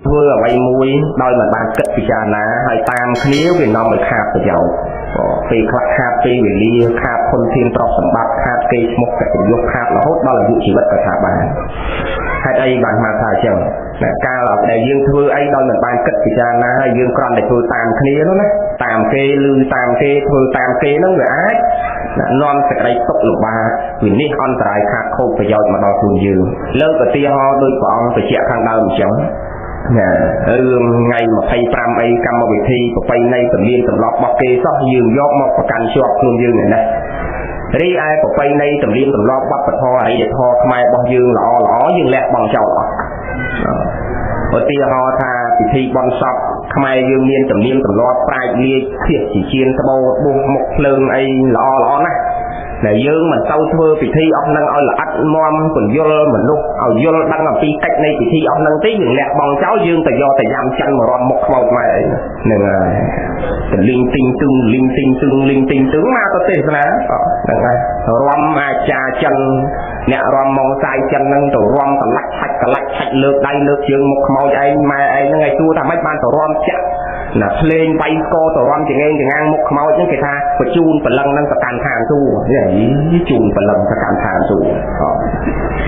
ធ្វើអ្វីមួយដោយមិនបានគិតពិចារណាហើយតាមគ្នាវានាំឲ្យខាតប្រយោជន៍ពេលខ្លះខាតពេលវេលាខាតធនធានទ្រព្យសម្បត្តិខាតកេរ្តិ៍ឈ្មោះកិត្តិយសខាតរហូតដល់អាយុជីវិតក៏ថាបានហេតុអីបានមកថាអញ្ចឹងកាលដែលយើងធ្វើអីដោយមិនបានគិតពិចារណាហើយយើងគ្រាន់តែធ្វើតាមគ្នានោះណាតាមគេឬតាមគេធ្វើតាមគេហ្នឹងវាអាចនាំសេចក្តីទុក្ខលំបាកវិនិច្ឆ័យអន្តរាយខាតខូចប្រយោជន៍មកដល់ខ្លួនយើងលើកឧទាហរណ៍ដោយព្រះអង្គបញ្ជាក់ខាងដើមអញ្ចឹងណារឿងថ្ងៃ25អីកម្មវិធីប្រពៃណីទំនៀមទម្លាប់របស់គេសោះយើងយកមកប្រកាន់ជាប់ខ្លួនយើងនេះណារីឯប្រពៃណីទំនៀមទម្លាប់វប្បធម៌អរិយធម៌ខ្មែររបស់យើងល្អល្អយើងលះបង់ចោលអស់ឧទាហរណ៍ថាពិធីបុណ្យសពខ្មែរយើងមានទំនៀមទម្លាប់ប្រាជ្ញលាជធៀបជាជានត្បូបួសមុខភ្លើងអីល្អល្អណាស់ដែលយើងមិនទៅធ្វើពិធីអស់នឹងឲ្យល្អិតមមពន្យល់មនុស្សឲ្យយល់ដឹងអំពីកិច្ចនៃពិធីអស់នឹងទេយើងលះបង់ចោលយើងទៅយកតែញ៉ាំចិនមករំមុខខ្មោចម៉ែអីហ្នឹងហើយទៅលីងទីងទឹងលីងទីងទឹងលីងទីងទឹងមកទៅទេសនាហ្នឹងហើយរំអាចារ្យចិនអ្នករំម៉ងសាយចិនហ្នឹងទៅរំកលាច់ឆាច់កលាច់ឆាច់លើកដៃលើកជើងមុខខ្មោចឯងម៉ែឯងហ្នឹងឲ្យសួរថាម៉េចបានទៅរំចាក់ណាភ្លេងបៃកទៅរំចងេងចងាងមុខខ្មោចហ្នឹងគេថាបញ្ជូនព្រលឹងហ្នឹងទៅកាន់ឋានសួគ៌ជូនព្រលឹងទៅកាន់ឋានសួគ៌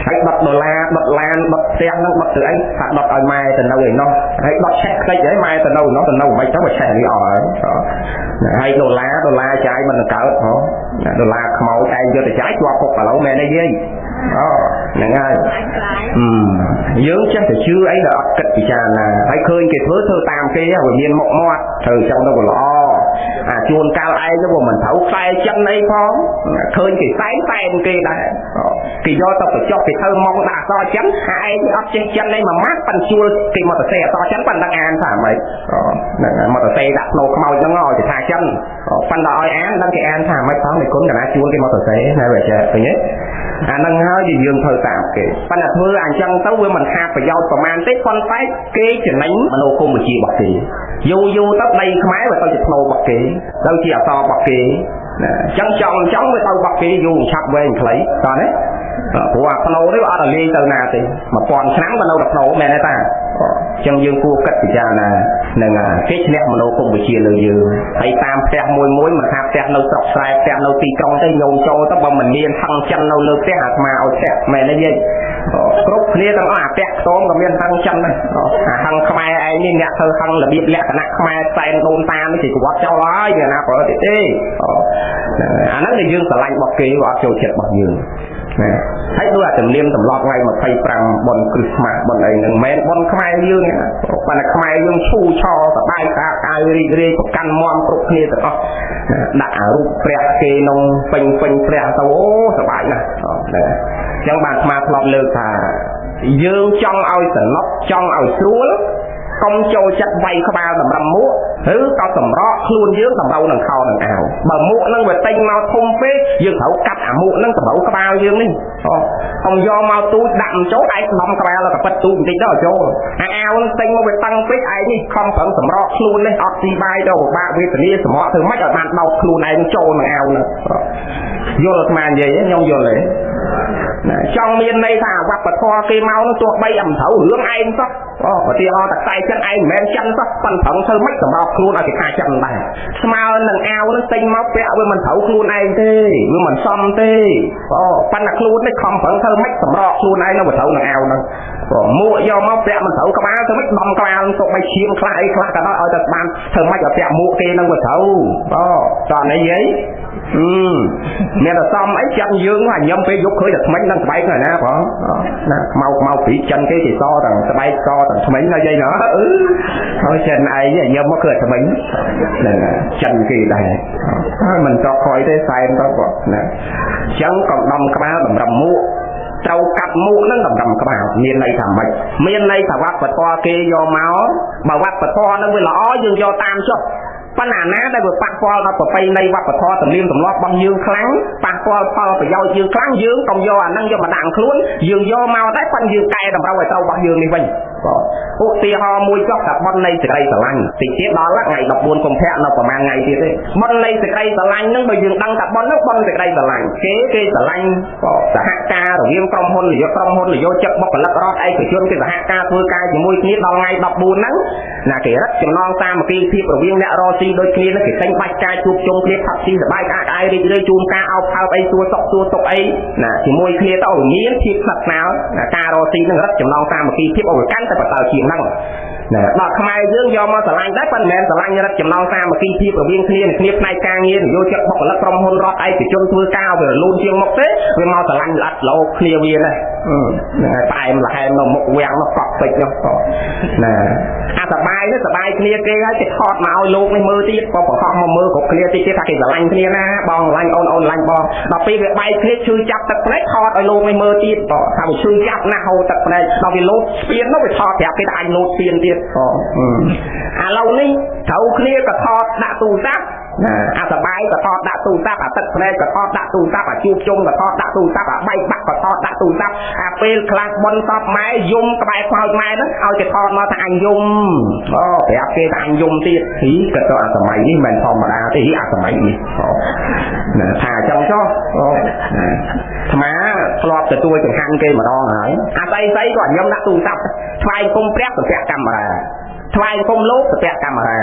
ហើយដុតដុល្លារដុតឡានដុតផ្ទះហ្នឹងដុតទៅអីថាដុតឲ្យម៉ែទៅនៅឯនោះហើយដុតឆេះខ្ទេចហើយម៉ែទៅនៅឯនោះទៅនៅមិនទៅបើឆេះនេះអស់ហើយហើយដុល្លារដុល្លារចាយមិនកើតហ៎ដុល្លារខ្មោចឯងយកទៅចាយជាប់គុកឥឡូវមែនទេយាយអូហ្នឹងហើយយើងចេះតែជឿអីដែលអត់គិតពិចារណាហើយឃើញគេធ្វើធ្វើតាមគេវាមានមុខមាត់ធ្វើចឹងទៅវាល្អអាជួនកាលឯងទៅវាមិនត្រូវខ្សែចិនអីផងឃើញគេសែងសែងគេដែរគេយកទៅបញ្ចុះគេធ្វើម៉ងដាក់អក្សរចិនអាឯងអត់ចេះចិនអីមួយម៉ាត់ប៉ិនជួលគេមកទៅសេអក្សរចិនប៉ិនដឹងអានថាម៉េចហ្នឹងមកទៅសេដាក់ផ្នូខ្មោចហ្នឹងឲ្យគេថាចិនប៉ិនដល់ឲ្យអានដឹងគេអានថាម៉េចផងមិនគុណកណាជួលគេមកទៅសេណាវាចេះឃើញទេអានឹងហើយយើងធ្វើតាមគេប៉ុន្តែធ្វើអញ្ចឹងទៅវាមិនខាតប្រយោជន៍ប្រមាណទេប៉ុន្តែគេចំណេញមនោគមវិជ្ជារបស់គេយូរយូរទៅដីខ្មែរវាទៅជាផ្នូរបស់គេទៅជាអក្សររបស់គេណាអញ្ចឹងចង់អញ្ចឹងវាទៅរបស់គេយូរឆាប់វែងខ្លីតោះណាព្រោះអាផ្នូនេះវាអត់រលាយទៅណាទេ1000ឆ្នាំក៏នៅតែផ្នូមែនទេតាអញ្ចឹងយើងគួរគិតពិចារណានឹងគេឈ្នះមនោគមវិជ្ជាលើយើងហើយតាមផ្ទះមួយមួយមិនថាផ្ទះនៅស្រុកស្រែផ្ទះនៅទីក្រុងទេញោមចូលទៅបើមិនមានហឹងចិននៅលើផ្ទះអាត្មាឲ្យផ្ទះមែនទេយាយគ្រប់គ្នាទាំងអស់អាផ្ទះខ្ទមក៏មានហឹងចិនដែរអាហឹងខ្មែរឯងនេះអ្នកធ្វើហឹងរបៀបលក្ខណៈខ្មែរសែនដូនតានេះគេក្បត់ចោលហើយមានណាប្រើទៀតទេអាហ្នឹងដែលយើងស្រឡាញ់របស់គេវាអត់ចូលចិត្តរបស់យើងណាហើយដូចអាទំនៀមទម្លាប់ថ្ងៃ25បុណ្យគ្រីស្មាស់បុណ្យអីហ្នឹងមិនមែនបុណ្យខ្មែរយើងទេប៉ុន្តែខ្មែរយើងឈូឆសបាយកាកាយរីករាយប្រកាន់មមគ្រប់គ្នាទាំងអស់ដាក់អារូបព្រះគេក្នុងពេញពេញព្រះទៅអូសបាយណាស់ហ្នឹងអញ្ចឹងបានអាត្មាធ្លាប់លើកថាយើងចង់ឲ្យស្រណុកចង់ឲ្យស្រួលកុំចូលចិត្តវាយក្បាលតម្រឹមមួកឬក៏សម្រក់ខ្លួនយើងតម្រូវនឹងខោនឹងអាវបើមួកនឹងវាទិញមកធំពេកយើងត្រូវកាត់អាមួកនឹងតម្រូវក្បាលយើងនេះអូកុំយកមកទូចដាក់មិនចូលឯងដំក្បាលក៏ប៉ិតទូចបន្តិចទៅឲ្យចូលអាអាវនឹងទិញមកវាតឹងពេកឯងនេះខំប្រឹងសម្រក់ខ្លួននេះអត់ស៊ីបាយទៅពិបាកវេទនាសម្រក់ធ្វើម៉េចឲ្យបានដោតខ្លួនឯងចូលនឹងអាវនឹងយល់អាត្មានិយាយខ្ញុំយល់ទេណាចង់មានន័យថាវប្បធម៌គេមកនោះទោះបីអត់ត្រូវរឿងឯងសោះអូឧទាហរណ៍តែខ្សែចិនឯងមិនមែនចិនសោះប៉ុន្តែធ្វើម៉េចសម្របខ្លួនឲ្យគេថាចិនដែរស្មើនឹងអាវនឹងទិញមកពាក់វាមិនត្រូវខ្លួនឯងទេវាមិនសមទេអូប៉ុន្តែខ្លួននេះខំប្រឹងធ្វើម៉េចសម្របខ្លួនឯងនៅត្រូវនឹងអាវហ្នឹងព្រោះមួកយកមកពាក់មិនត្រូវក្បាលធ្វើម៉េចដំក្បាលទុកបីឈាមខ្លះអីខ្លះក៏ដោយឲ្យតែបានធ្វើម៉េចឲ្យពាក់មួកគេនឹងវាត្រូវអូតោះនេះយាយមានតែសមអីចិត្តយើងអាញឹមពេលយប់ឃើញតែថ្មិញនឹងស្បែកហ្នឹងណាបងណាខ្មៅខ្មៅព្រីចិនគេគេសទាំងស្បែកសទាំងថ្មិញណាយាយណាអឺហើយចិនឯងអាញឹមមកគឺថ្មិញហ្នឹងចិនគេដែរហើយមិនតខ້ອຍទេសែនទៅបងណាអញ្ចឹងកុំដំក្បាលតម្រឹមមួកត្រូវកាត់មួកនឹងតម្រឹមក្បាលមានន័យថាម៉េចមានន័យថាវប្បធម៌គេយកមកបើវប្បធម៌នឹងវាល្អយើងយកតាមចុះប៉ុន្តែណាដែលវាប៉ះពាល់ដល់ប្រពៃណីវប្បធម៌ទំនៀមទម្លាប់របស់យើងខ្លាំងប៉ះពាល់ផលប្រយោជន៍យើងខ្លាំងយើងកុំយកអាហ្នឹងយកមកដាក់ខ្លួនយើងយកមកដែរប៉ុន្តែយើងកែតម្រូវឲ្យត្រូវរបស់យើងនេះវិញ ឧទាហរណ៍មួយចុះថាបុណ្យនៃសេចក្តីស្រឡាញ់តិចទៀតដល់ថ្ងៃ14កុម្ភៈនៅប្រហែលថ្ងៃទៀតទេបុណ្យនៃសេចក្តីស្រឡាញ់ហ្នឹងបើយើងដឹងថាបុណ្យហ្នឹងបុណ្យសេចក្តីស្រឡាញ់គេគេស្រឡាញ់សហការរវាងក្រុមហ៊ុននយោក្រុមហ៊ុននយោជិកបុគ្គលិករដ្ឋឯកជនគេសហការធ្វើការជាមួយគ្នាដល់ថ្ងៃ14ហ្នឹងណាគេរឹតចំណងសាមគ្គីភាពរវាងអ្នករកស៊ីដូចគ្នាហ្នឹងគេទិញបាច់ការជួបជុំគ្នាផឹកស៊ីសប្បាយក្អាកក្អាយរីករាយជូនការអោបផើបអីសួរសុខសួរទុក្ខអីណាជាមួយគ្នាទៅឲ្យមានភាពស្និទ្ធស្នាលការរកស៊ីហ្នឹងរឹតចំណងសាមគ្គីភាពឲ្យកាន់តែប្រសើរជាងហ្នឹងណាដល់ខ្មែរយើងយកមកស្រឡាញ់ដែរប៉ុន្តែមិនមែនស្រឡាញ់រឹតចំណងសាមគ្គីភាពរវាងគ្នានឹងគ្នាផ្នែកការងារនយោជិកបុគ្គលិកក្រុមហ៊ុនរដ្ឋឯកជនធ្វើការឲ្យវារលូនជាងមុខទេវាមកស្រឡាញ់ល្អិតលោកគ្នាវាណាផ្អែមល្ហែមនៅមុខវាំងនោះកក់ពេជ្រនោះណាអាសបាយនេះសបាយគ្នាគេហើយគេថតមកឲ្យលោកនេះមើលទៀតក៏បង្ហោះមកមើលគ្រប់គ្នាតិចទៀតថាគេស្រឡាញ់គ្នាណាបងស្រឡាញ់អូនអូនស្រឡាញ់បងដល់ពេលវាបែកគ្នាឈឺចាប់ទឹកភ្នែកថតឲ្យលោកនេះមើលទៀតថាវាឈឺចាប់ណាស់ហូរទឹកភ្នែកដល់វាលោតស្ពាននោះវាថតប្រាប់គេថាអញលោតស្ពានទៀតឥឡូវនេះត្រូវគ្នាក៏ថតដាក់ទូរស័ព្ទណាអាសបាយក៏ថតដាក់ទូរស័ព្ទអាទឹកភ្នែកក៏ថតដាក់ទូរស័ព្ទអាជួបជុំក៏ថតដាក់ទូរស័ព្ទអាបែកបាក់ក៏ថតដាក់ទូរស័ព្ទអាពេលខ្លះបុណ្យសពម៉ែយំក្បែរខ្មោចម៉ែហ្នឹងឲ្យគេថតមកថាអញយំអូប្រាប់គេថាអញយំទៀតហ៊ីក៏ទៅអាសម័យនេះមិនធម្មតាទេអាសម័យនេះណាថាអញ្ចឹងចុះអូអាត្មាធ្លាប់ទទួលចង្ហាន់គេម្ដងហើយអាស្អីស្អីក៏ញឹមដាក់ទូរស័ព្ទថ្វាយគុំព្រះសំពាក់កាមេរ៉ាថ្វាយគុំលោកសំពាក់កាមេរ៉ា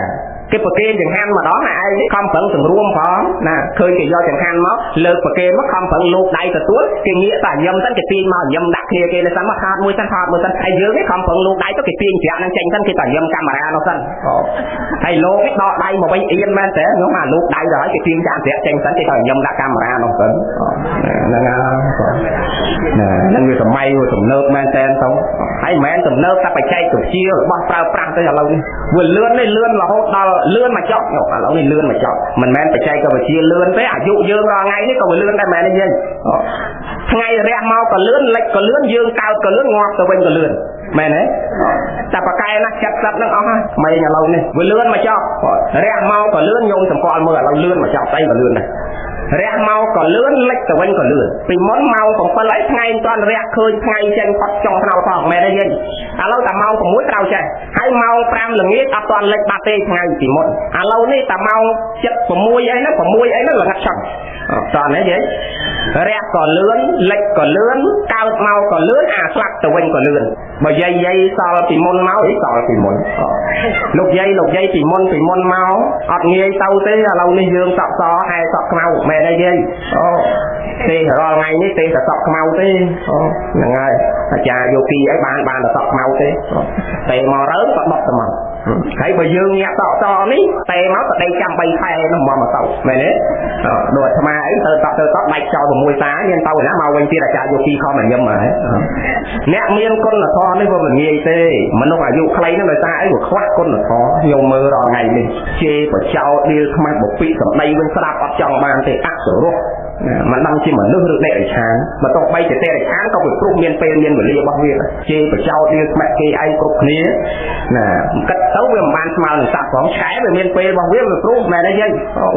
គេប្រគេនចង្ហាន់ម្ដងឯងខំប្រឹងសង្រួមផងណាឃើញគេយកចង្ហាន់មកលើកប្រគេនមកខំប្រឹងលោកដៃទទួលគេងាកតែញឹមសិនគេទាញមកញឹមដាក់គ្នាគេនៅសិនមកថតមួយសិនថតមួយសិនហើយយើងនេះខំប្រឹងលោកដៃទៅគេទាញច្រាក់នឹងចេញសិនគេតែញឹមកាមេរ៉ានោះសិនហើយលោកនេះដកដៃមកវិញអៀនមែនតើខ្ញុំអាលោកដៃទៅហើយគេទាញចាក់ច្រាក់ចេញសិនគេតែញឹមដាក់កាមេរ៉ានោះសិនហ្នឹងហើយណាហ្នឹងវាសម័យវាទំនើបមែនតើទៅហើយមិនមែនទំនើបតែបច្ចេកវិទ្យារបស់ប្រើប្រាស់ទេឥឡូវនេះវាលឿននេះលឿនរហូតដល់លឿនមកចប់ឥឡូវនេះលឿនមកចប់មិនមែនបច្ចេកវិទ្យាលឿនទេអាយុយើងរាល់ថ្ងៃនេះក៏វាលឿនដែរមែនទេយើងថ្ងៃរះមកក៏លឿនលិចក៏លឿនយើងកើតក៏លឿនងាប់ទៅវិញក៏លឿនមែនទេតែប៉ាកែណា70ហ្នឹងអស់ហើយក្មេងឥឡូវនេះវាលឿនមកចប់រះមកក៏លឿនញោមសម្គាល់មើលឥឡូវលឿនមកចប់ស្អីក៏លឿនដែររះមកក៏លឿនលិចទៅវិញក៏លឿនពីមុនម៉ោង7អីថ្ងៃមិនទាន់រះឃើញថ្ងៃចេញផុតចុងថ្នោតផងមែនទេយើងឥឡូវតែម៉ោង6ត្រូវចេះហើយម៉ោង5ល្ងាចអត់ទាន់លិចបាត់ទេថ្ងៃពីមុនឥឡូវនេះតែម៉ោង7 6អីហ្នឹង6អីហ្នឹងល្ងិតចង់អត់តទេយើងរះក៏លឿនលិចក៏លឿនកើតមកក៏លឿនអាស្លាប់ទៅវិញក៏លឿនបើយាយយាយសល់ពីមុនមកអីសល់ពីមុនលោកយាយលោកយាយពីមុនពីមុនមកអត់ងាយទៅទេឥឡូវនេះយើងសក់សហែសក់ខ្មៅមែនទេយាយអូទេរាល់ថ្ងៃនេះទេតែសក់ខ្មៅទេអូហ្នឹងហើយអាចារ្យយោគីអីបានបានតែសក់ខ្មៅទេទេមករើក៏ដុតទៅមកហើយបើយើងញាក់តក់តនេះទេមកក៏ដេកចាំ3ខែនោះមកមកទៅមែនទេដូចអាត្មាអីទៅតក់ទៅតក់ដាច់ចោល6សាមានទៅណាមកវិញទៀតអាចារ្យយោគីខំញឹមហើយអ្នកមានគុណធម៌នេះវាមិនងាយទេមនុស្សអាយុខ្លីហ្នឹងដោយសារអីវាខ្វះគុណធម៌ខ្ញុំមើលរាល់ថ្ងៃនេះជេរបចោដៀលខ្មាស់បពិសម្ដីវិញស្ដាប់អត់ចង់បានទេអសរោះមិនដឹងជាមនុស្សឬដេរឆានបើទោះបីជាដេរឆានក៏វាព្រោះមានពេលមានវេលារបស់វាជេរបចោដៀលខ្មាស់គេឯងគ្រប់គ្នាណាគិតទៅវាមិនបានស្មើនឹងសត្វផងឆ្កែវាមានពេលរបស់វាវាព្រោះមែនទេយាយ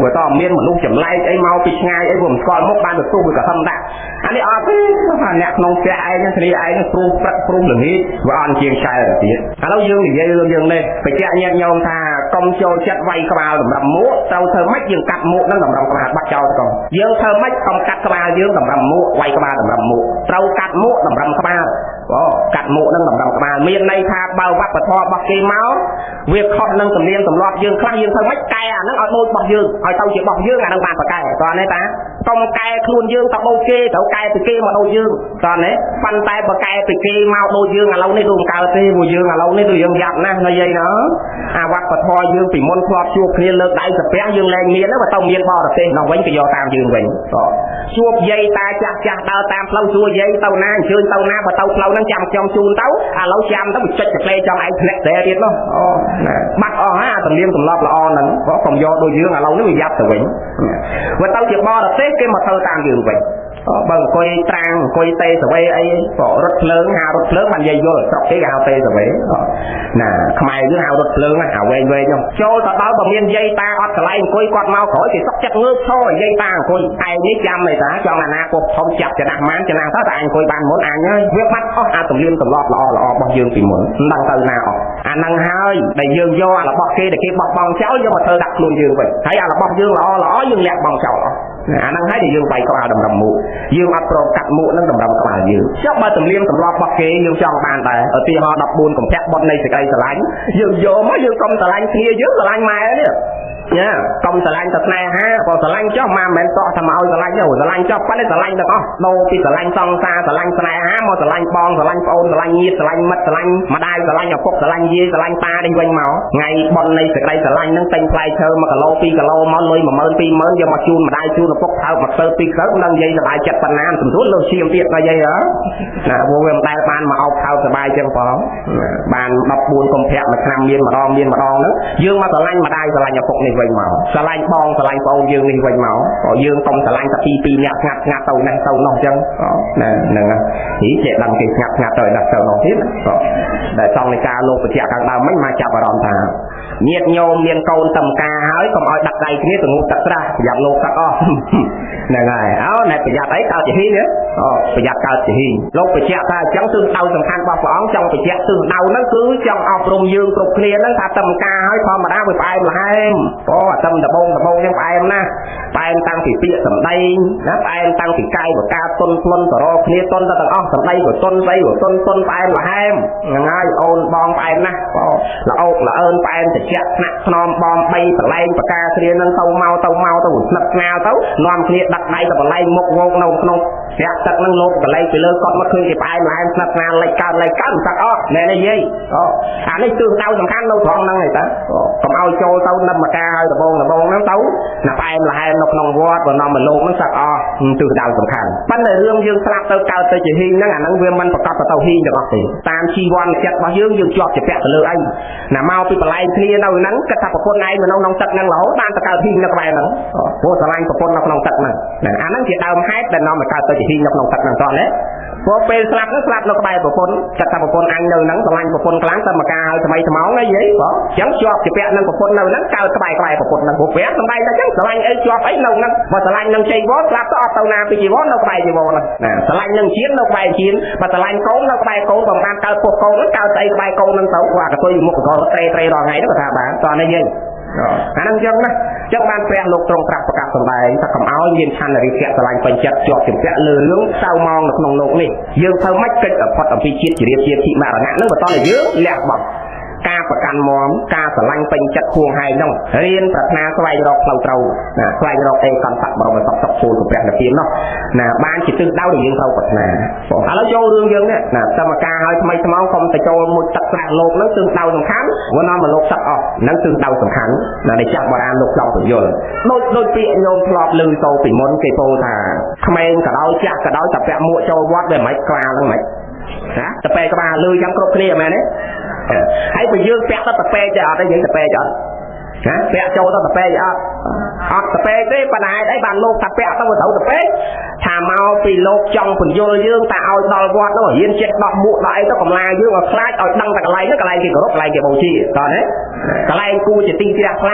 វាតមានមនុស្សចម្លែកអីមកពីឆ្ងាយអីវាមិនស្គាល់មុខបានទៅព្រោះវាក៏ហឹមដាក់អានេះអត់ទេថាអ្នកក្នុងផ្ទះឯងគ្នាឯងព្រោះព្រឹកព្រោះល្ងាចវាអន់ជាងឆ្កែទៅទៀតឥឡូវយើងនិយាយរឿងយើងនេះបញ្ជាក់ញាតិញោមថាកុំចូលចិត្តវាយក្បាលតម្រឹមមួកត្រូវធ្វើម៉េចយើងកាត់មួកនឹងតម្រឹមក្បាលបាត់ចោលទៅកុំយើងធ្វើម៉េចកុំកាត់ក្បាលយើងតម្រឹមមួកវាយក្បាលតម្រឹមមួកត្រូវកាត់មួកតម្រឹមក្បាលអូកាត់មួកនឹងតម្រឹមក្បាលមានន័យថាបើវប្បធម៌របស់គេមកវាខុសនឹងទំនៀមទម្លាប់យើងខ្លះយើងធ្វើម៉េចកែអាហ្នឹងឲ្យដូចរបស់យើងឲ្យទៅជារបស់យើងអាហ្នឹងបានប្រកែតោះនេះតាកុំកែខ្លួនយើងទៅដូចគេត្រូវកែពីគេមកដូចយើងតោះនេះប៉ុន្តែបើកែពីគេមកដូចយើងឥឡូវនេះដូចមិនកើតទេព្រោះយើងឥឡូវនេះដូចយើងយ៉ាប់ណាស់និយាយណោះអាវប្បធម៌យើងពីមុនធ្លាប់ជួបគ្នាលើកដៃសាពះយើងលែងមានបើទៅមានបរទេសនោះវិញគេយកតាមយើងវិញជួបយាយតាចាស់ចាស់ដើរតាមផ្លូវសួរយាយទៅណាអញ្ជើញទៅណាបើទៅផ្លូវហ្នឹងចាំខ្ញុំជូនទៅឥឡូវចាំទៅវាចុចកាផ្លេចង់ឯងធ្លាក់តែទៀតនោះអូណាបាត់អស់ហើយអាទំនៀមទម្លាប់ល្អហ្នឹងកុំយកដូចយើងឥឡូវនេះវាយ៉ាប់ទៅវិញបើទៅជាបរទេសគេមកធ្វើតាមយើងវិញ បើអង្គុយត្រាំងអង្គុយទេសវេអីក៏រត់ភ្លើងហៅរត់ភ្លើងបាននិយាយយល់ស្រុកគេគេហៅទេសវេណាខ្មែរយើងហៅរត់ភ្លើងណាវែងវែងនោះចូលទៅដល់បើមានយាយតាអត់កន្លែងអង្គុយគាត់មកក្រោយគេសុកចិត្តងើបឈរយាយតាអង្គុយឯងនេះចាំឯតាចង់អាណាពុកធំចាប់ចំណាស់ម៉ានចំណាស់ទៅតែអង្គុយបានមុនអញហើយវាបាត់អស់អាទំនៀមទម្លាប់ល្អល្អរបស់យើងពីមុនមិនដឹងទៅណាអស់អាហ្នឹងហើយដែលយើងយកអារបស់គេដែលគេបោះបង់ចោលយកមកធ្វើដាក់ខ្លួនយើងវិញហើយអារបស់យើងល្អល្អយើងលះបង់ចោលអស់អាហ្នឹងហើយដែលយើងបាយក្បាលតម្រឹមមួកយើងអត់ព្រមកាត់មួកនឹងតម្រឹមក្បាលយើងចុះបើទំនៀមទម្លាប់របស់គេយើងចង់បានដែរឧទាហរណ៍14កុម្ភៈបុណ្យនៃសេចក្តីស្រឡាញ់យើងយកមកយើងកុំស្រឡាញ់គ្នាយើងស្រឡាញ់ម៉ែនេះញ៉ាកុំស្រឡាញ់តែស្នេហាបើស្រឡាញ់ចុះម៉ាមិនមែនតក់ថាមកឲ្យស្រឡាញ់ទេស្រឡាញ់ចុះប៉ុន្តែស្រឡាញ់ទាំងអស់ដូរពីស្រឡាញ់សង្សារស្រឡាញ់ស្នេហាមកស្រឡាញ់បងស្រឡាញ់ប្អូនស្រឡាញ់ញាតិស្រឡាញ់មិត្តស្រឡាញ់ម្ដាយស្រឡាញ់ឪពុកស្រឡាញ់យាយស្រឡាញ់តានេះវិញមកថ្ងៃបុណ្យនៃសេចក្តីស្រឡាញ់ហ្នឹងទិញផ្លែឈើ1គីឡូ2គីឡូមកលុយ10000 20000យកមកជូនម្ដាយជូនឪពុកថើបមកទៅ2ទៅមិនដឹងយាយសប្បាយចិត្តប៉ុណ្ណាសំរួលលើសឈាមទៀតដល់យាយហ៎ណាវាមិនដែលបានមកអោបថើបសប្បាយចឹងផងបាន14កុម្ភៈមួយឆ្នាំមានម្ដងមានម្ដងហ្នឹងយើងមកស្រឡាញ់ម្ដាយស្រឡាញ់ឪពុកនេះវិញមកស្រឡាញ់បងស្រឡាញ់ប្អូនយើងនេះវិញមកក៏យើងកុំស្រឡាញ់តែពីរនាក់ស្ងាត់ស្ងាត់ទៅនេះទៅនោះចឹងណាហ្នឹងហីចេះដឹងគេស្ងាត់ស្ងាត់ទៅនេះទៅនោះទៀតដែលចង់នៃការលោកបញ្ជាក់ខាងដើមមិញមកចាប់អារម្មណ៍ថាញាតិញោមមានកូនតំការហើយកុំឲ្យដាក់ដៃគ្នាទៅងូតទឹកស្រះប្រយ័ត្នលោកទឹកអស់ហ្នឹងហើយអោណែប្រយ័ត្នអីកើតជាហ៊ីងអូប្រយ័ត្នកើតជាហ៊ីងលោកបញ្ជាក់ថាអញ្ចឹងទិសដៅសំខាន់របស់ព្រះអង្គចង់បញ្ជាក់ទិសដៅហ្នឹងគឺចង់អប់រំយើងគ្រប់គ្នាហ្នឹងថាតំការហើយធម្មតាវាផ្អែមល្ហែមអូអាតំដបងដបងចឹងផ្អែមណាស់ផ្អែមតាំងពីពាក្យសម្ដីណាផ្អែមតាំងពីកាយវិការទុនភ្លុនតរគ្នាទុនទៅទាំងអស់សម្ដីក៏ទុនស្អីក៏ទុនទុនផ្អែមល្ហែមហ្នឹងហើយអូនបងផ្អែមណាស់អូល្អោកល្អើនផ្អែមតិចថ្នាក់ថ្នមបងបីបលែងបកាគ្នានឹងទៅមកទៅមកទៅស្និទ្ធស្នាលទៅនាំគ្នាដឹកដៃទៅបលែងមុខវោកនៅក្នុងស្រាក់ទឹកនឹងលោកបលែងពីលើគាត់មកឃើញគេផ្អែមល្ហែមស្និទ្ធស្នាលលិចកើតលិចកើតមិនសឹកអស់ណែនេះយាយអូអានេះទិសដៅសំខាន់នៅត្រង់ហ្នឹងឯតាកុំឲ្យចូលទៅនឹមការឲ្យដបងដបងហ្នឹងទៅណាផ្អែមល្ហែមនៅក្នុងវត្តបើនាំមកលោកហ្នឹងសឹកអស់ទិសដៅសំខាន់ប៉ុន្តែរឿងយើងស្លាប់ទៅកើតទៅជាហ៊ីងហ្នឹងអាហ្នឹងវាមិនប្រកបទៅហ៊ីងទាំងអស់ទេតាមជីវ័នចិត្តរបស់យើងយើងជាប់ជាពាក់ទៅលើអីណាមកពីបលែងគ្នានៅហ្នឹងគិតថាប្រពន្ធឯងនៅក្នុងទឹកហ្នឹងរហូតបានទៅកើតហ៊ីងនៅក្បែរហ្នឹងព្រោះស្រឡាញ់ប្រពន្ធនៅក្នុងទឹកហ្នឹងអាហ្នឹងជាដើមហេតុដែលនាំឲ្យកើតទៅជាហ៊ីងនៅក្នុងទឹកហ្នឹងតោះណាព្រោះពេលស្លាប់ហ្នឹងស្លាប់នៅក្បែរប្រពន្ធគិតថាប្រពន្ធអញនៅហ្នឹងស្រឡាញ់ប្រពន្ធខ្លាំងតែមកការឲ្យថ្មីថ្មោងអីយីបងអញ្ចឹងជាប់ជាពាក់នឹងប្រពន្ធនៅហ្នឹងកើតក្បែរក្បែរប្រពន្ធហ្នឹងព្រោះព្រះសំដែងតែអញ្ចឹងស្រឡាញ់អីជាប់អីនៅហ្នឹងបើស្រឡាញ់នឹងជ័យវរស្លាប់ទៅអត់ទៅណាពីជីវរនៅក្បែរជីវរហ្នឹងណាស្រឡាញ់នឹងជាតិនៅក្បែរជាតិបើស្រឡាញ់កូននៅក្បែរកូនបើមិនបានកើតពោះកូនហ្នឹងកើតស្អីក្បែរកូនហ្នឹងទៅព្រោះអាកតុយមុខកត្រេត្រេរាល់ថ្ងៃហ្នឹងក៏ថាបានតោះនេះយើងអាហ្នឹងអញ្ចឹងណាចឹងបានព្រះលោកទ្រង់ត្រាស់ប្រកាសសម្ដែងថាកុំឲ្យមានឆន្ទរិយៈស្រឡាញ់ពេញចិត្តជាប់ជំពាក់លើរឿងសៅម៉ងនៅក្នុងលោកនេះយើងធ្វើម៉េចកិច្ចផុតអំពីជាតិជារៀបជាធិមរណៈហ្នឹងបន្តឲ្យយើងលះបង់ការប្រកាន់មមការស្រឡាញ់ពេញចិត្តហួងហែងហ្នឹងរៀនប្រាថ្នាស្វែងរកផ្លូវត្រូវណាស្វែងរកអេកន្តៈបរមសុខសុខពូលព្រះនិព្វាននោះណាបានជាទិសដៅដែលយើងត្រូវប្រាថ្នាបងឥឡូវចូលរឿងយើងនេះណាសមការឲ្យថ្មីថ្មោងកុំទៅចូលមួយទឹកស្រះលោកហ្នឹងទិសដៅសំខាន់វានាំមកលោកទឹកអស់ហ្នឹងទិសដៅសំខាន់ណាដែលចាស់បុរាណលោកចង់ពន្យល់ដូចពាក្យញោមធ្លាប់ឮសូរពីមុនគេពោលថាក្មេងក៏ដោយចាស់ក៏ដោយតែពាក់មួកចូលវត្តវាមិនក្បាលហ្នឹងមិនណាតពេក្បាលលឺយ៉ាងគ្រប់គ្នាមែនទេហើយបើយើងពាក់ទៅតពេទេអត់ទេយើងតពេអត់ណាពាក់ចូលទៅតពេអត់អត់តពេទេប៉ុន្តែហេតុអីបានលោកថាពាក់ទៅត្រូវតពេថាមកពីលោកចង់ពន្យល់យើងតែឲ្យដល់វត្តនោះរៀនចេះដោះមួកដោះអីទៅកំឡាយើងឲ្យខ្លាចឲ្យដឹងតែកន្លែងនោះកន្លែងគេគោរពកន្លែងគេបូជាតោះណាកន្លែងគួរជាទីជ្រះថ្ល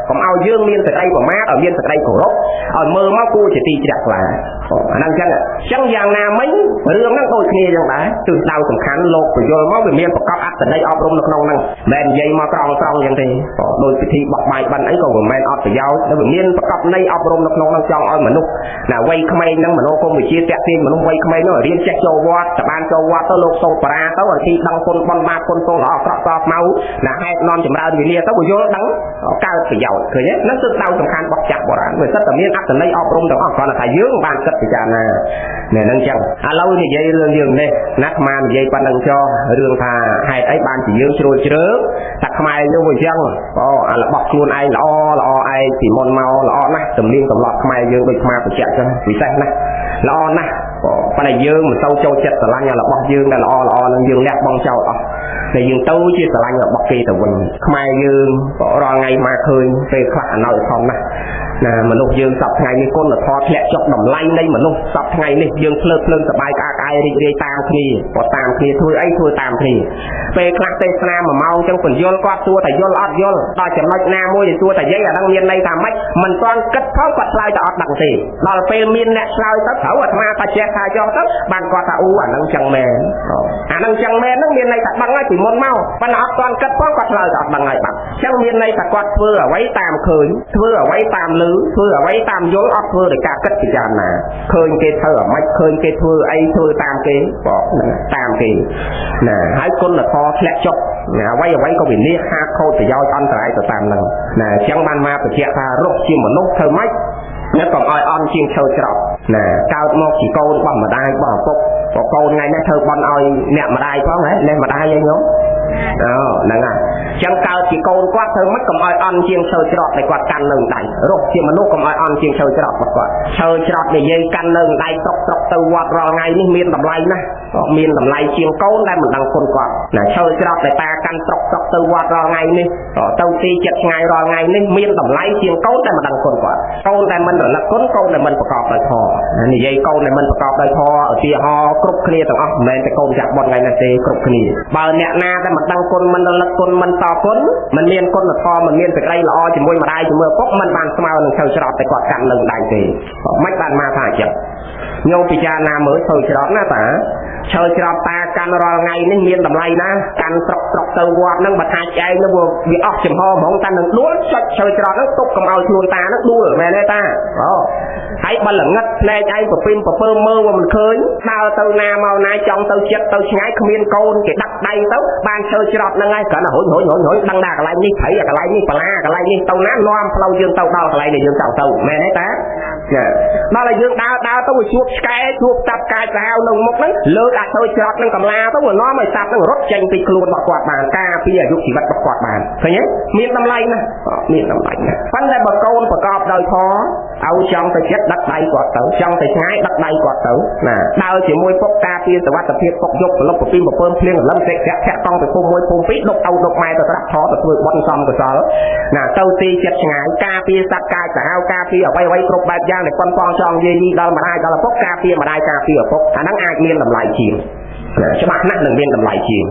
ាកុំឲ្យយើងមានសេចក្តីប្រមាទឲ្យមានសេចក្តីគោរពឲ្យមើលមកគួរជាទីជ្រះថ្លាអាហ្នឹងចឹងចឹងយ៉ាងណាមិញរឿងហ្នឹងដូចគ្នាចឹងដែរទិសដៅសំខាន់លោកពន្យល់មកវាមានប្រកបអត្ថន័យអប់រំនៅក្នុងហ្នឹងមិនមែននិយាយមកត្រង់ត្រង់ចឹងទេដូចពិធីបោះបាយបិណ្ឌអីក៏មិនមែនអត់ប្រយោជន៍តែវាមានប្រកបន័យអប់រំនៅក្នុងហ្នឹងចង់ឲ្យមនុស្សណាវ័យក្មេងហ្នឹងមនោគមវិជ្ជាតាក់ទាញមនុស្សវ័យក្មេងហ្នឹងរៀនចេះចូលវត្តតែបានចូលវត្តទៅលោកសូត្របរាទៅឲ្យទីដឹងគុណបុណ្យបាបគុណទោសល្អក្រក់សខ្មៅណាហេតុនាំចម្រើនវិលាទៅវាយល់ដឹងកើតប្រយោជន៍ឃើញទេហ្នឹងគឺដៅសំខាន់របស់ចាស់បុរាណវាសិតតែមានអត្ថន័យអប់រំទាំងអស់គ្រាន់តែថាយើងបានគិតពិចារណានេះហ្នឹងចឹងឥឡូវនិយាយរឿងយើងនេះណាអាត្មានិយាយប៉ុណ្្នឹងចោះរឿងថាហេតុអីបានជាយើងជ្រួលជ្រើងថាខ្មែរយើងវាចឹងអូអារបស់ខ្លួនឯងល្អល្អឯងពីមុនមកល្អណាស់ទំនៀមទម្លាប់ខ្មែរយើងដូចខ្មែរបញ្ជាក់ចឹងពិសេសណាស់ល្អណាស់ប៉ុន្តែយើងមិនសូវចូលចិត្តស្រឡាញ់របស់យើងដែលល្អល្អនឹងយើងលះបង់ចោលអស់តែយើងទៅជាស្រឡាញ់របស់គេទៅវិញខ្មែរយើងរាល់ថ្ងៃមកឃើញពេលខ្លះអណោចធំណាស់ ណាមនុស្សយើងសប្ថ្ងៃនេះគុណធម៌ធ្លាក់ចុះតម្លៃនៃមនុស្សសប្ថ្ងៃនេះយើងភ្លើតភ្លើនសបាយក្អាកក្អាយរីករាយតាមគ្នាក៏តាមគ្នាធ្វើអីធ្វើតាមគ្នាពេលខ្លះទេសនា1ម៉ោងចឹងពន្យល់គាត់សួរថាយល់អត់យល់ដល់ចំណុចណាមួយដែលសួរថាយាយអាហ្នឹងមានន័យថាម៉េចមិនទាន់គិតផងគាត់ឆ្លើយតែអត់ដឹងទេដល់ពេលមានអ្នកឆ្លើយទៅត្រូវអាត្មាថាចេះថាចុះទៅបានគាត់ថាអូអាហ្នឹងចឹងមែនអាហ្នឹងចឹងមែនហ្នឹងមានន័យថាដឹងហើយពីមុនមកប៉ុន្តែអត់ទាន់គិតផងគាត់ឆ្លើយតែអត់ដឹងហើយបាត់ចឹងមានន័យថាគាត់ធ្វើអ្វីតាមឃើញធ្វើអ្វីតាមឮធ្វើអ្វីតាមយល់អត់ធ្វើដោយការគិតពិចារណាឃើញគេធ្វើអាម៉េចឃើញគេធ្វើអីធ្វើតាមគេបងតាមគេណាហើយគុណធម៌ធ្លាក់ចុះណាអ្វីអ្វីក៏វិនាសខាតខូចប្រយោជន៍អន្តរាយទៅតាមហ្នឹងណាអញ្ចឹងបានមកបញ្ជាក់ថារស់ជាមនុស្សធ្វើម៉េចណាកុំឲ្យអន់ជាងឈើច្រកណាកើតមកជាកូនរបស់ម្ដាយរបស់ឪពុកបើកូនថ្ងៃនេះធ្វើបន់ឲ្យអ្នកម្ដាយផងហ៎នេះម្ដាយឯងញោមអូហ្នឹងហើយចឹងកើតជាកូនគាត់ធ្វើម៉េចកុំឲ្យអន់ជាងឈើច្រកដែលគាត់កាន់នៅដៃរស់ជាមនុស្សកុំឲ្យអន់ជាងឈើច្រករបស់គាត់ឈើច្រកនិយាយកាន់នៅដៃត្រុកត្រុកទៅវត្តរាល់ថ្ងៃនេះមានតម្លៃណាស់មានតម្លៃជាងកូនដែលមិនដឹងគុណគាត់ណាឈើច្រកដែលតាកាន់ត្រុកត្រុកទៅវត្តរាល់ថ្ងៃនេះទៅទីចិត្តឆ្ងាយរាល់ថ្ងៃនេះមានតម្លៃជាងកូនដែលមិនដឹងគុណគាត់កូនដែលមិនរលឹកគុណកូនដែលមិនប្រកបដោយធម៌និយាយកូនដែលមិនប្រកបដោយធម៌ឧទាហរណ៍គ្រប់គ្នាទាំងអស់មិនមែនតែកូនចាក់បុណ្យថ្ងៃនេះទេគ្រប់គ្នាបើអ្នកណាដែលមិនដឹងគុណមិនរលឹកគុណមិនតគុណមិនមានគុណធម៌មិនមានសេចក្តីល្អជាមួយម្ដាយជាមួយឪពុកមិនបានស្មើនឹងឈើច្រត់តែគាត់កាន់នឹងដៃទេមិនបានមកថាអញ្ចឹងញោមពិចារណាមើលឈើច្រត់ណាតាឈើច្រត់តាកាន់រាល់ថ្ងៃនេះមានតម្លៃណាកាន់ត្រុកត្រុកទៅវត្តហ្នឹងបើថាចែងហ្នឹងវាអស់ចំហហ្មងតានឹងដួលចុចឈើច្រត់ហ្នឹងទប់កុំឲ្យខ្លួនតាហ្នឹងដួលមែនទេតាអូហើយបើល្ងឹតភ្នែកឯងពពីមពពើមើលមិនឃើញដើរទៅណាមកណាចង់ទៅចិត្តទៅឆ្ងាយគ្មានកូនគេដាក់ដៃទៅបានឈើច្រត់ហ្នឹងហើយគ្រាន់តែរុញរុញរុញរុញដឹងថាកន្លែងនេះព្រៃកន្លែងនេះបន្លាកន្លែងនេះទៅណានាំផ្លូវយើងទៅដល់កន្លែងដែលយើងចង់ទៅមែនទេតាដល់ឲ្យយើងដើរដើរទៅវាជួបឆ្កែជួបតាប់កាយសាហាវនៅមុខហ្នឹងលើកអាឈើច្រត់ហ្នឹងកំឡាទៅវានាំឲ្យសត្វហ្នឹងរត់ចេញពីខ្លួនរបស់គាត់បានការពារអាយុជីវិតរបស់គាត់បានឃើញទេមានតម្លៃណាស់មានតម្លៃណាស់ប៉ុន្តែបើកូនប្រកបដោយធម៌ឲ្យចង់ទៅចិត្តដឹកដៃគាត់ទៅចង់ទៅឆ្ងាយដឹកដៃគាត់ទៅណាដើរជាមួយពុកការពារសុវត្ថិភាពពុកយកប្រលប់ប្រពីប្រពើមភ្លៀងរលឹមសេកធាក់ធាក់តង់ទៅភូមិមួយភូមិពីរដុកឪដុកម៉ែទៅស្រាប់ធម៌ទៅធ្វើបុណ្យសំកុសលណាទៅទីចិត្តឆ្ងាយការពារសត្វកាយសាហាវការពារអ្វីអ្វីគ្រប់បែបយ៉ាងដែលប៉ុនប៉ងចង់យាយីដល់ម្ដាយដល់ឪពុកការពារម្ដាយការពារឪពុកអាហ្នឹងអាចមានតម្លៃជាងច្បាស់ណាស់នឹងមានតម្លៃជាង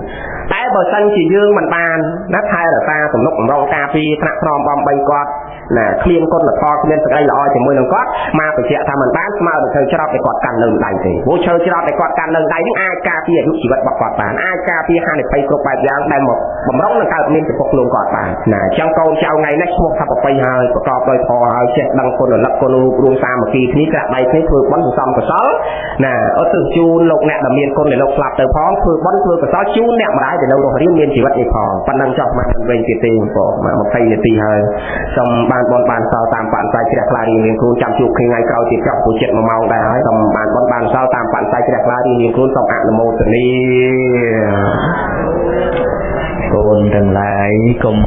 តែបើសិនជាយើងមិនបានណាថែរក្សាទំនុកបំរុងការពារថ្នាក់ថ្នមបំបីគាត់ណាគ្មានគុណធម៌គ្មានសេចក្តីល្អជាមួយនឹងគាត់មកបញ្ជាក់ថាមិនបានស្មើនឹងឈើច្រត់ដែលគាត់កាន់នៅដៃទេព្រោះឈើច្រត់ដែលគាត់កាន់នៅដៃនេះអាចការពារអាយុជីវិតរបស់គាត់បានអាចការពារហានិភ័យគ្រប់បែបយ៉ាងដែលមកបំរុងនឹងកើតមានចំពោះខ្លួនគាត់បានណាអញ្ចឹងកូនចៅថ្ងៃនេះឈ្មោះថាប្រពៃហើយប្រកបដោយធម៌ហើយចេះដឹងគុណរលឹកគុណរូបរួមសាមគ្គីគ្នាក្រាក់ដៃគ្នាធ្វើបុណ្យសន្សំកុសលណាឧទ្ទិសជូនលោកអ្នកដែលមានគុណដែលលោកស្លាប់ទៅផងធ្វើបុណ្យធ្វើកុសលជូនអ្នកម្ដាយដែលនៅរស់រានមានជីវិតនេះផងប៉ុណ្ណឹងចោះមកមិនវិញទៀតទេបង20នាទីហើយសូមបានបុណ្យបានសល់តាមបរិស័យជ្រះថ្លារៀងរៀងខ្លួនចាំជួបគ្នាថ្ងៃក្រោយទៀតចោះព្រោះចិត្ត1ម៉ោងដែរហើយសូមបានបុណ្យបានសល់តាមបរិស័យជ្រះថ្លារៀងរៀងខ្លួនសូមអនុមោទនាកូនទាំងឡាយកុំ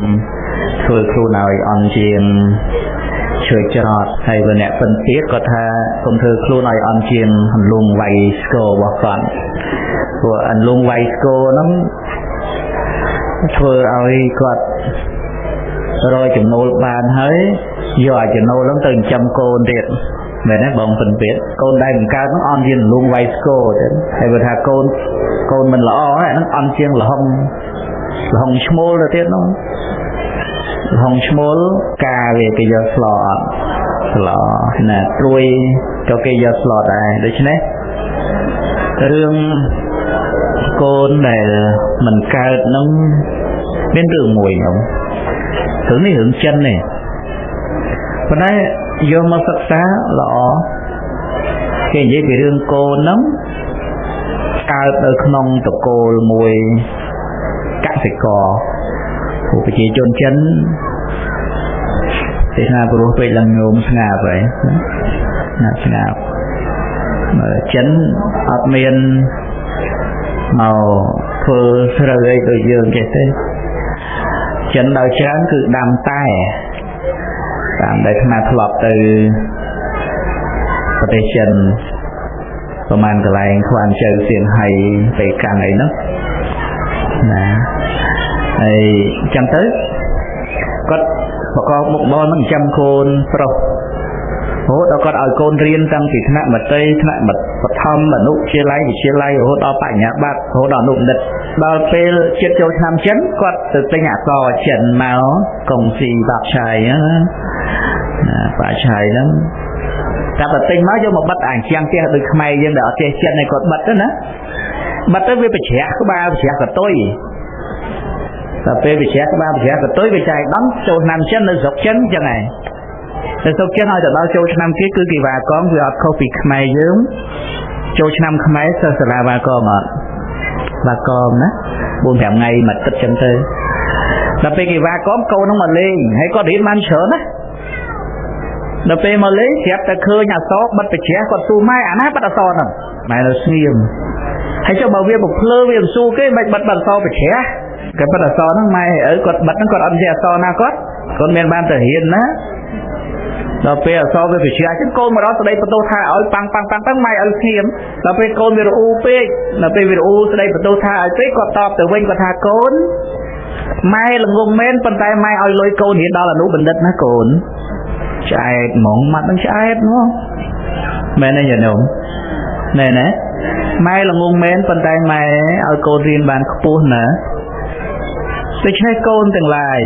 ធ្វើខ្លួនឲ្យអន់ជាងឈើច្រត់ហើយបើអ្នកពិនទៀតគាត់ថាកុំធ្វើខ្លួនឲ្យអន់ជាងអន្លង់វាយស្គររបស់គាត់ព្រោះអន្លង់វាយស្គរហ្នឹងធ្វើឲ្យគាត់រយចំណូលបានហើយយកអាចំណូលហ្នឹងទៅចិញ្ចឹមកូនទៀតមែនទេបងពិនទៀតកូនដែលបង្កើតហ្នឹងអន់ជាងអន្លង់វាយស្គរទៀតហើយបើថាកូនមិនល្អហ្នឹងអន់ជាងលហុងឈ្មោលទៅទៀតហ្នឹងលហុងឈ្មោលការវាគេយកស្លអត់ស្លណាត្រួយក៏គេយកស្លដែរដូច្នេះរឿងកូនដែលមិនកើតហ្នឹងមានរឿងមួយហ្នឹងរឿងនេះរឿងចិនទេប៉ុន្តែយកមកសិក្សាល្អគេនិយាយពីរឿងកូនហ្នឹងកើតនៅក្នុងតកូលមួយកសិករពួកប្រជាជនចិនទេសនាព្រោះពេកឡើងញោមស្ងាប់ហើយណាស្ងាប់ចិនអត់មានមកធ្វើស្រូវអីដូចយើងចេះទេចិនដោយច្រើនគឺដាំតែតាមដែលអាត្មាធ្លាប់ទៅប្រទេសចិនប្រហែលកន្លែងខ្វានជៅសៀងហៃទៅកាំងអីហ្នឹងណាហើយអញ្ចឹងទៅគាត់ប្រកបមុខរបរនឹងចាំកូនប្រុស រហូតដល់គាត់ឲ្យកូនរៀនតាំងពីថ្នាក់មត្តេយ្យថ្នាក់បឋមអនុវិទ្យាល័យវិទ្យាល័យរហូតដល់បញ្ញាបត្ររហូតដល់អនុបណ្ឌិតដល់ពេលចិត្តចូលឆ្នាំចិនគាត់ទៅទិញអក្សរចិនមកកុងស៊ីបាក់ឆៃណាបាក់ឆៃហ្នឹងតែបើទិញមកយកមកបិទអាជាងផ្ទះដូចខ្មែរយើងដែលអត់ចេះចិនឯងគាត់បិទទៅណាបិទទៅវាប្រជ្រះក្បាលប្រជ្រះកតុយដល់ពេលប្រជ្រះក្បាលប្រជ្រះកតុយវាចែកដំចូលឆ្នាំចិននៅស្រុកចិនចឹងឯងនៅស្រុកចិនឲ្យទៅដល់ចូលឆ្នាំគេគឺគេវ៉ាកងវាអត់ខុសពីខ្មែរយើងចូលឆ្នាំខ្មែរសិស្សសាលាវ៉ាកងអត់វ៉ាកងណា4 5ថ្ងៃមួយទឹកចឹងទៅដល់ពេលគេវ៉ាកងកូនហ្នឹងមកលេងហើយគាត់រៀនបានច្រើនណាដល់ពេលមកលេងស្រាប់តែឃើញអក្សរបិទប្រជ្រះគាត់សួរម៉ែអាណាបិទអក្សរហ្នឹងម៉ែនៅស្ងៀមហើយចុះបើវាបំភ្លើវាមិនសួរគេមិនបិទបិទអក្សរប្រជ្រះគេបិទអក្សរហ្នឹងម៉ែឪគាត់បិទហ្នឹងគាត់អត់ចេះអក្សរណាគាត់គាត់មានបានទៅរៀនណាដល់ពេលអក្សរវាប្រជ្រះចឹងកូនមកដល់ស្ដីបន្ទោសថាឲ្យប៉ាំងប៉ាំងប៉ាំងប៉ាំងម៉ែឪស្ងៀមដល់ពេលកូនវារអ៊ូពេកដល់ពេលវារអ៊ូស្ដីបន្ទោសថាឲ្យពេកគាត់តបទៅវិញគាត់ថាកូនម៉ែល្ងងមែនប៉ុន្តែម៉ែឲ្យលុយកូនរៀនដល់អនុបណ្ឌិតណាកូនឆ្អែតហ្មងម៉ាត់នឹងឆ្អែតហ្មងមែនទេញាតិញោមមែនទេម៉ែល្ងងមែនប៉ុន្តែម៉ែឲ្យកូនរៀនបានខ្ពស់ណាដូច្នេះកូនទាំងឡាយ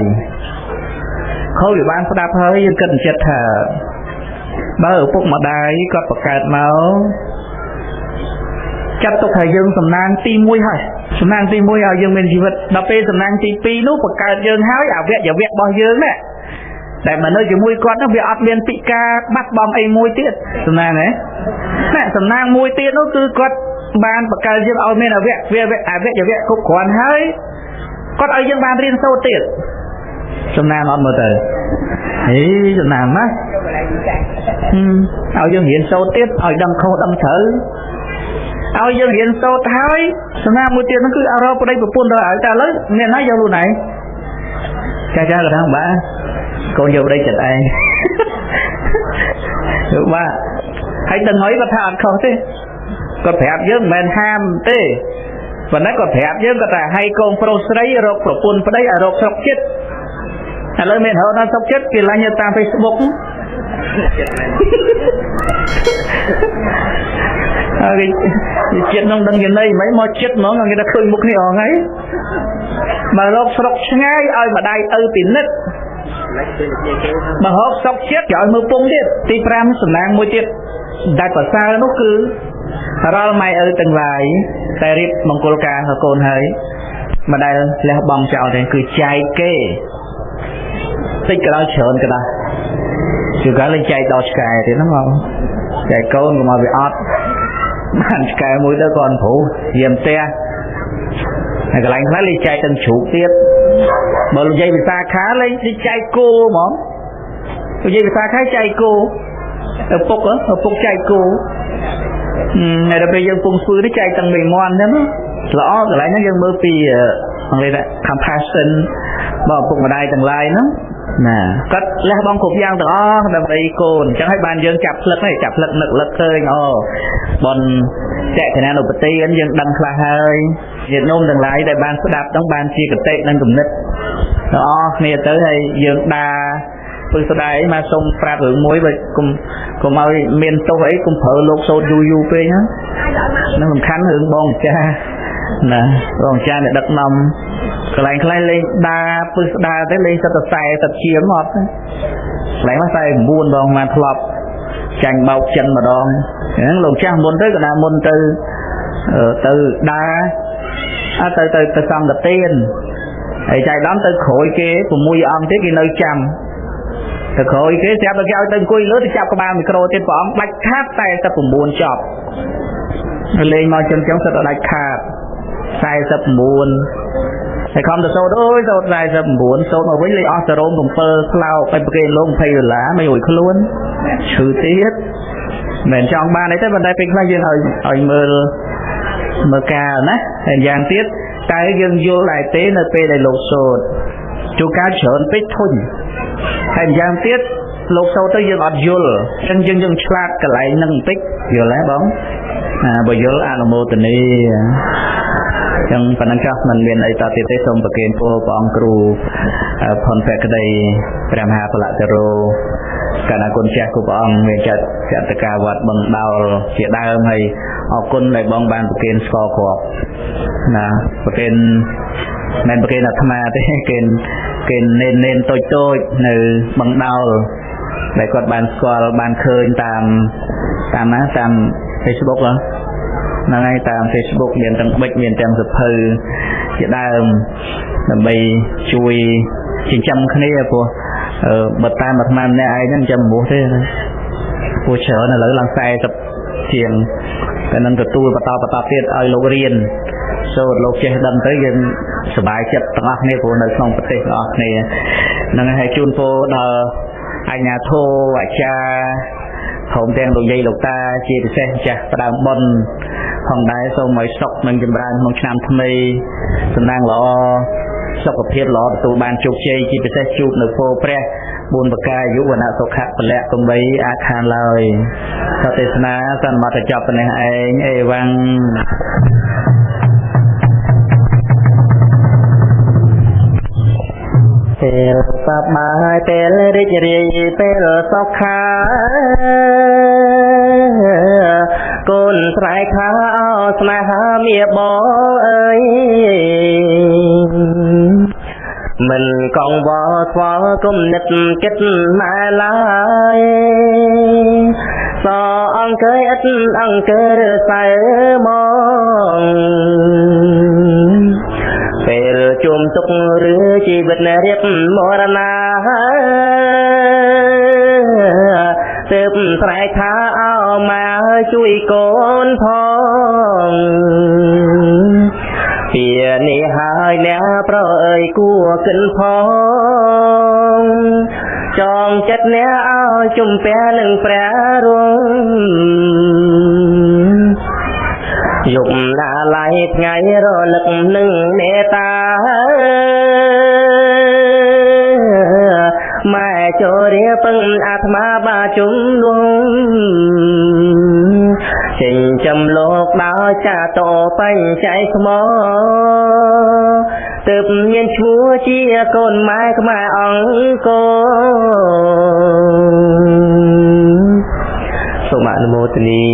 ខុសវាបានស្ដាប់ហើយយើងគិតចិត្តថាបើឪពុកម្ដាយគាត់បង្កើតមកចាត់ទុកថាយើងសំណាងទី1ហើយសំណាងទី1ឲ្យយើងមានជីវិតដល់ពេលសំណាងទី2នោះបង្កើតយើងហើយអវយវៈរបស់យើងណាតែមកនៅជាមួយគាត់នោះវាអត់មានពិការបាត់បង់អីមួយទៀតសំណាងហ៎ណាសំណាងមួយទៀតនោះគឺគាត់បានបង្កើតយើងឲ្យមានអវយវៈអវយវៈគ្រប់គ្រាន់ហើយគាត់ឲ្យយើងបានរៀនសូត្រទៀតសំណាងអត់មើលទៅហេសំណាងណាស់ឲ្យយើងរៀនសូត្រទៀតឲ្យដឹងខុសដឹងត្រូវឲ្យយើងរៀនសូត្រហើយសំណាងមួយទៀតនោះគឺអរប្តីប្រពន្ធទៅឲ្យតែឥឡូវអ្នកណាយកខ្លួនឯងចាចាគាត់ថាបាទកូនយកប្តីចិត្តឯងបាទហើយដឹងហើយគាត់ថាអត់ខុសទេគាត់ប្រាប់យើងមិនមែនហាមទេប៉ុន្តែគាត់ប្រាប់យើងគាត់ថាឲ្យកូនប្រុសស្រីរកប្រពន្ធប្តីឲ្យរកស្រុកចិត្តឥឡូវមានរកដល់ស្រុកចិត្តគេឡាញ់តាម Facebook ហើយចិត្តនោះដឹងយ៉ាងណីមិនមកចិត្តហ្មងគេថាឃើញមុខគ្នាអស់ហើយបើរកស្រុកឆ្ងាយឲ្យម្ដាយឪពិនិត្យបើរកស្រុកចិត្តគេឲ្យមើលពងទៀតទី5សំណាងមួយទៀតដែលប្រសើរនោះគឺរាល់ម៉ែឪទាំងឡាយតែរៀបមង្គលការកូនហើយមិនដែលលះបង់ចោលទេគឺចែកគេតិចក៏ដោយច្រើនក៏ដោយជួនកាលលេងចែកដល់ឆ្កែទៀតហ្នឹងមកចែកកូនកុំឲ្យវាអត់បានឆ្កែមួយទៅគាត់ព្រោះយាមផ្ទះហើយកន្លែងខ្លះលេងចែកទាំងជ្រូកទៀតបើនិយាយភាសាខាលេងចែកគោហ្មងនិយាយភាសាខាចែកគោឪពុកឪពុកចែកគោហើយដល់ពេលយើងពងស្ពឺនេះចែកទាំងមេមន់ហ្នឹងល្អកន្លែងហ្នឹងយើងមើលពីអង់គ្លេសថា compassion បើឪពុកម្ដាយទាំងឡាយហ្នឹងណាគាត់លះបង់គ្រប់យ៉ាងទាំងអស់ដើម្បីកូនអញ្ចឹងហើយបានយើងចាប់ផ្លឹកនេះចាប់ផ្លឹកនឹកលឹកឃើញអូបនចែកឋានានុបទានយើងដឹងខ្លះហើយញាតិញោមទាំងឡាយដែលបានស្ដាប់ហ្នឹងបានជាគតិនិងគំនិតទាំងអស់គ្នាទៅហើយយើងដាពឹសស្ដាយមកសុំប្រាប់រឿងមួយបើកុំឲ្យមានទោសអីកុំប្រើលោកសូត្រយូរយូរពេកហ្នឹងសំខាន់រឿងបងម្ចាស់ណាបងម្ចាស់អ្នកដឹកនាំកន្លែងខ្លះលេងដាពឹសដាទៅលេងសិតតែ40ជាងអត់កន្លែងខ្លះ49ដងមកធ្លាប់ចាញ់បោកចិនម្ដងហ្នឹងលោកចាស់មុនទៅកណាមុនទៅទៅដាអត់ទៅទៅទៅសង្ឃទានហើយចៃដន្យទៅក្រោយគេ6អង្គទៀតគេនៅចាំទៅក្រោយគេស្រាប់តែគេឲ្យទៅអង្គុយលើទៅចាប់ក្បាលមីក្រូទៀតព្រះអង្គដាច់ខាត49ចប់លេងមកចឹងចឹងសិតតែដាច់ខាត49ហើយខំទៅសូត្រអើយសូត្រ49សូត្រមកវិញលេងអស់សរោម7ស្លោកហើយប្រគេនលោក20ដុល្លារមិនរួចខ្លួនឈឺទៀតមិនចង់បានអីទេប៉ុន្តែពេលខ្លះយើងឲ្យមើលមើលកាលណាហើយយ៉ាងទៀតតែយើងយល់ដែរទេនៅពេលដែលលោកសូត្រជួនកាលច្រើនពេកធុញហើយយ៉ាងទៀតលោកសូត្រទៅយើងអត់យល់អញ្ចឹងយើងឆ្លាតកន្លែងហ្នឹងបន្តិចយល់ទេបងបើយល់អនុមោទនាចឹងប៉ុណ្ណឹងចុះមិនមានអីតទៀតទេសូមប្រគេនពរព្រះអង្គគ្រូផុនភក្តីព្រះមហាពលៈទរោ កណ្ណាគុណចាស់គ្រប់ព្រះអង្គមានចាត់ចតកាវត្តបឹងដោលជាដើមហើយអរគុណដែលបងបានប្រគេនស្ករគ្រាប់ណាប្រគេនមិនប្រគេនអាត្មាទេគេនេនតូចតូចនៅបឹងដោលដែលគាត់បានស្គាល់បានឃើញតាមតាមណាតាម Facebook ហ្នឹងហើយតាម Facebook មានទាំងបិចមានទាំងសភៅជាដើមដើម្បីជួយចិញ្ចឹមគ្នាព្រោះបើតាមអាត្មាម្នាក់ឯងហ្នឹងចិញ្ចឹមមិនទេព្រោះច្រើនឥឡូវឡើង40ជាងតែនឹងទទួលបន្តទៀតឲ្យលោករៀនសូត្រលោកចេះដឹងទៅយើងសប្បាយចិត្តទាំងអស់គ្នាព្រោះនៅក្នុងប្រទេសទាំងអស់គ្នាហ្នឹងហើយជូនពរដល់អាជ្ញាធរអាចារ្យព្រមទាំងលោកយាយលោកតាជាពិសេសចាស់ផ្ដើមបុណ្យផងដែរសូមឲ្យសុខនិងចម្រើនក្នុងឆ្នាំថ្មីសំណាងល្អសុខភាពល្អទទួលបានជោគជ័យជាពិសេសជួបនៅពោព្រះ4ប្រការអាយុវណ្ណៈសុខៈពលៈកុំបីអាខានឡើយសទេសនាសន្មតចប់ប៉ុណ្ណេះឯងអេវ៉ាំងពេលសប្បាយពេលរីករាយពេលសុខាកូនស្រែកថាអោស្នេហាមាបងអើយមិនកងវល់ស្វល់គុំនឹកគិតម៉ែឡើយសអង្គើឥតអង្គើឬសៅមកពេលជុំទុកឬជីវិតរៀបមរណាទើបស្រែកថាអោម៉ែជួយកូនផងពីនេះហើយអ្នកប្រអើយគួគិនផងចងចិត្តអ្នកឲ្យជំពះនឹងព្រះរងយប់ណាឡៃថ្ងៃរលឹកនឹងមេត្តាម៉ែចូលរាពឹងអាត្មាបាជុំលងចិញ្ចឹមលោកដោយចាតោបញ្ចៃខ្មោទើបមានឈ្មោះជាកូនម៉ែខ្មែរអង្គរសូមអនុមោទនា